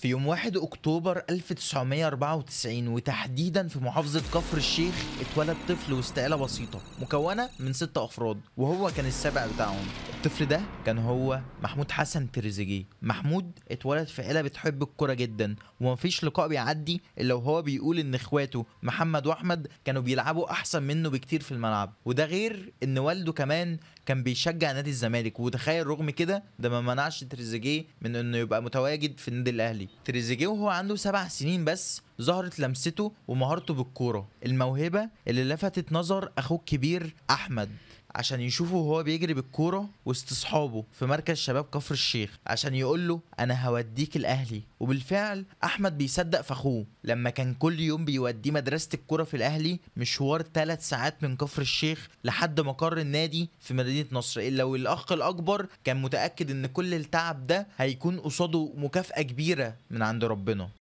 في يوم 1 أكتوبر 1994 وتحديدا في محافظة كفر الشيخ اتولد طفل وسط عيلة بسيطة مكونة من 6 أفراد، وهو كان السابع بتاعهم. الطفل ده كان هو محمود حسن تريزيجيه. محمود اتولد في عيلة بتحب الكرة جدا، ومفيش لقاء بيعدي إلا وهو بيقول إن إخواته محمد وأحمد كانوا بيلعبوا أحسن منه بكتير في الملعب، وده غير إن والده كمان كان بيشجع نادي الزمالك. وتخيل رغم كده ده ما منعش تريزيجيه من إنه يبقى متواجد في النادي الأهلي. تريزيجيه وهو عنده 7 سنين بس ظهرت لمسته ومهارته بالكورة، الموهبة اللي لفتت نظر أخوه الكبير أحمد عشان يشوفه وهو بيجري بالكورة وسط اصحابه في مركز شباب كفر الشيخ، عشان يقول له انا هوديك الاهلي. وبالفعل احمد بيصدق في اخوه لما كان كل يوم بيوديه مدرسة الكورة في الاهلي مشوار 3 ساعات من كفر الشيخ لحد مقر النادي في مدينة نصر، الا والاخ الاكبر كان متأكد ان كل التعب ده هيكون قصاده مكافأة كبيرة من عند ربنا.